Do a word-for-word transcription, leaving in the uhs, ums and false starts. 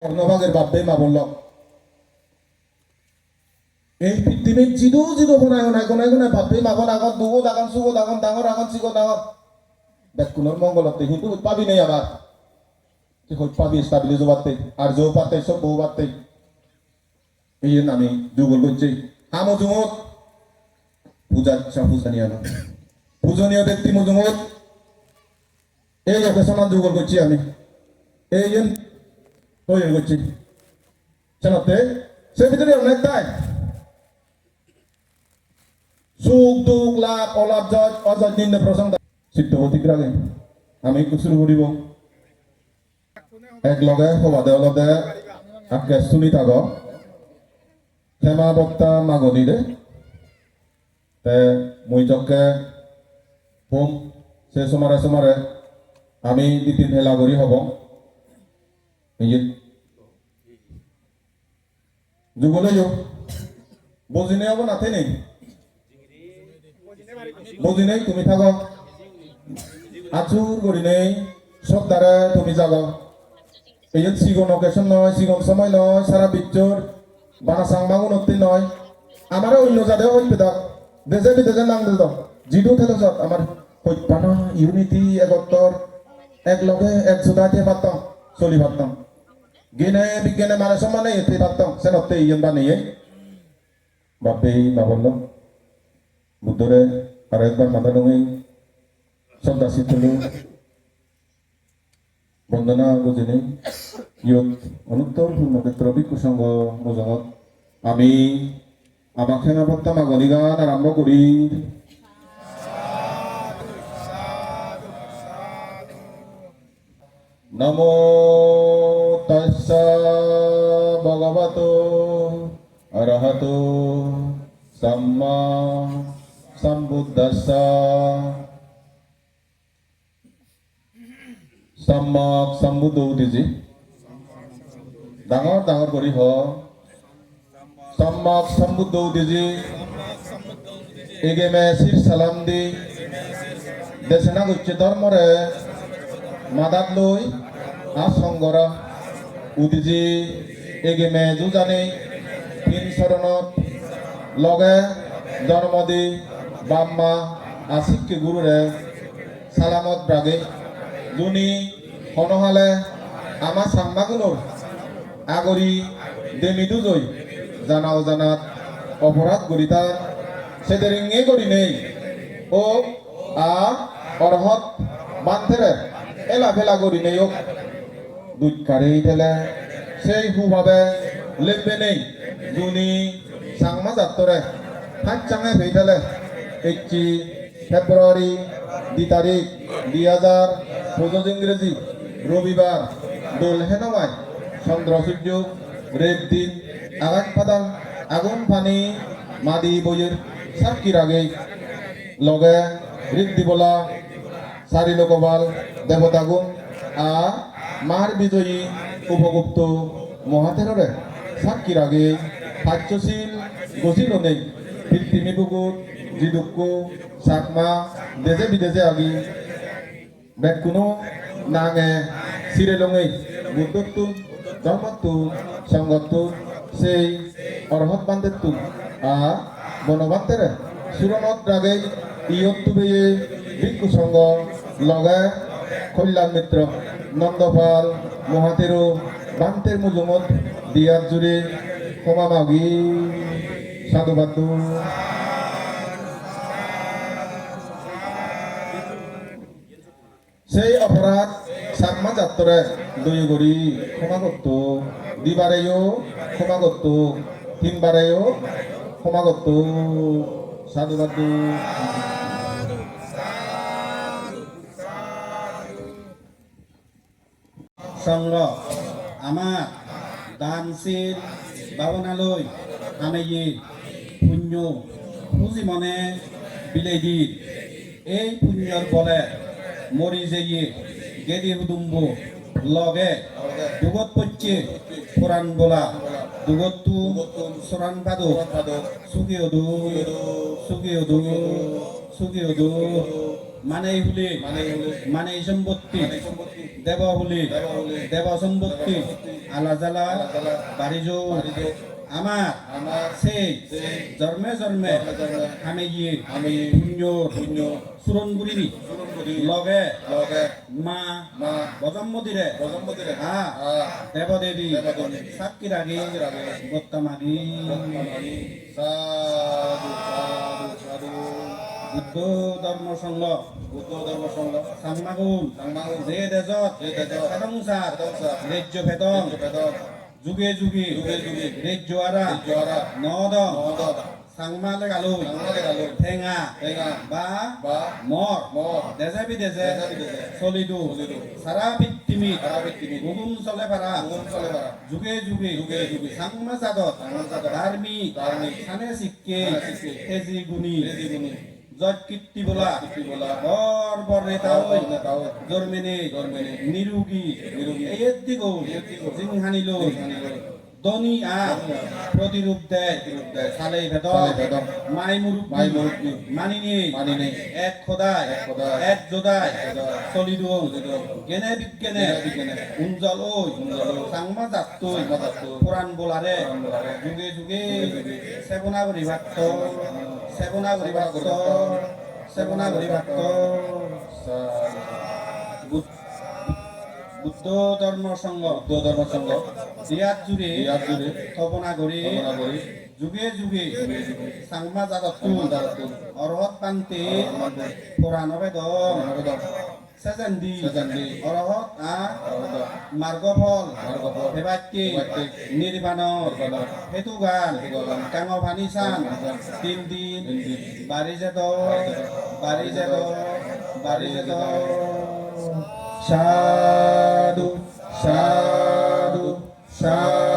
Ornobagir bap-bei ma-bon lok. Ei pittimit jidu jidu honai honai gonai gonai bap-bei ma-bon agon, dugot agon, sugot agon, dangor agon, sigon agon. Bekkunor mongolotte hintu hoj pabi nei abar. Te hoj pabi establish obatte, arjo obatte, sobbo obatte. Iyen ami jugol gocchi. Ha mujungot? Pujaccha pujaniya no. Pujaniya bekti mujungot. Ei occasion-an jugol gocchi ami. Ei iyen toyar gocchi. Senotte, se bidire onektai suk duk lab olab joj ojoj ninde prosong sitto botik rage. Ami ekku suru guribo. Ek loge hobade olode akke suni thago. Hema botta magoni de. Te mui jokke hom se somare somare ami di tin hela guri hobo. Iyot jugol oyo. Bujinei obo na theni? Bujinei tumi thago. Ajur gurinei sroddhare tumi jago. Iyot sigon occasion noi, sigon somoy noi, sara bichor bana Changmagunotte noi. Amare onno jade hoi pedok, deje bideje nang dedok, jidu thelo sot amar hojpana, unity, egottor, ek loge ek jodai thei pattong, soli pattong. Gene biggene mane sommane thei pattong, senotte iyen baneye. Bap-bei ma-bon lok, Buddhore aro ekbar mada dongei sroddha sittole bondona gojinei iyot Onuttor Punnokhetro Bhikkhu Songho mujungot ami ama Hema Botta Magonigan arombo guri. Namo tassa bhagavato arahato samma sambuddhassa. Sammak sambuddho udiji. Dangor dangor guri ho. Sammak sambuddho udiji. Egeme sir salam di. Desona gocche dhormore madat loi a songhore udiji. Egeme jujanei tin soronot loge dhormo di bap ma a sikke gurure salamot ragei. Juni hono hale ama Changmagunor agori demi dujoi jana ojanat oporadh guri tar, sederinge gurinei o a Orhot bhantere ela pela gurinei ok duj karei tele sei hubabe lembe nei juni Changma jattore pachange pei tele ecchi February di tarik, di hajar pojoj Ingreji, Robibar, dol henomai, chondro sujjo, ret din, agaj padal, agun pani, madi boyer sakki ragei, loge riddhi bola, sari lokopal debotagun, a mar bijoyi Upogupto Mohaterore sakki ragei, paccho sil goji lonei, pittimi bugut jidukko Chakma deje bideje agi, bekkuno nange sire longei, Buddhottun, Dhormottun, Songhottun, sei Orhot Bhantettun, a Bono Bhantere suronot ragei iyot tubeye Bhikkhu Songho loge Kolyan Mitro, Nondopal Mohatero Bhanter mujungot diyat juri homa magi. Sadhubad do. Sei oporadh Chakma jattore doye guri homa gotto, dibareyo homa gotto, tinbareyo homa gotto. Sadhubad do. Songho, amar dan sil bhabona loi hameye punyo puji mone bilei dir. Ei punyor bole mori jeye gedi hudumbo loge dugot pocche poran bola dugottun soran padok, sugi odok, sugi odok, sugi odok. Manei huli, manei huli, manei sompotti, manei sompotti, debo huli, debo huli, debo sompotti, debo sompotti, ala jala, ala jala, bari jok, bari jok, amar, amar, sei, sei, jorme jorme, jorme jorme, hameye, hameye, punyor, punyor, suron guri, suron guri, loge, loge, ma, ma, bojommo dire, bojommo dire, a, a, debo debi, debo debi, sakki ragi, sakki ragi, botta magi, botta magi. Sadhu, sadhu, sadhu. Buddho Dharma Sangha. Buddho Dharma Sangha. Changmagun. Changmagun. Je dejot. Je dejot. Thedong sar. Thedong sar. Rejjo pedong. Rejjo pedong. Juge juge. Juge juge. Rejjo ara. Rejjo ara. Nodong. Nodong. Changma legaloi. Changma legaloi. Tenga. Tenga. Ba. Ba. Mor. Mor. Deje bideje. Deje bideje. Solidung. Solidung. Sara pittimit. Sara pittimit. Hugum sole para. Hugum sole para. Juge juge. Juge juge. Changma jadot. Changma jadot. Dharmik. Dharmik. Sane sikke. Sane sikke. Teji guni. Teji guni. Joj kirti bola. Joj kirti bola. Bor bor neta oi. Bor bor neta oi. Jormene. Jormene. Nirugi. Nirugi. Eyet digo. Eyet digo. Jinghani loi. Jinghani loi. Dhoni a. Dhoni a. Protirup dei. Protirup dei. Salei pedong. Salei pedong. Mai murubbi. Mai murubbi. Maninei. Maninei. Ek hodai. Ek hodai. Ek jodai. Ek jodai. Solidung. Solidung. Gene biggene. Gene biggene. Unjol oi. Unjol oi. Changma jattoi. Changma jattoi. Puran bolare. Puran bolare. Juge juge. Juge juge. Sebona guri patton. Sebona guri patton. Sebona guri patton. Sa- Bud- Buddho Dharma Sangha. Buddho Dharma Sangha. Diyat jure. Diyat jure. Topona guri. Topona guri. Juge juge. Juge juge. Changma jadottun. Changma jadottun. Orohot bhante. Orohot bhante. Puran obedong. Puran obedong. Sejendi. Sejendi. Orohot a. Orohot a. Margo phol. Margo phol. Pebatte. Pebatte. Nirbanor. Nirbanor. Hetugan. Hetugan. Gango pani san. Gango pani san. Din din. Din din. Bari jedo. Bari jedo. Bari jedo. Sadhu. Sadhu. Sadhu.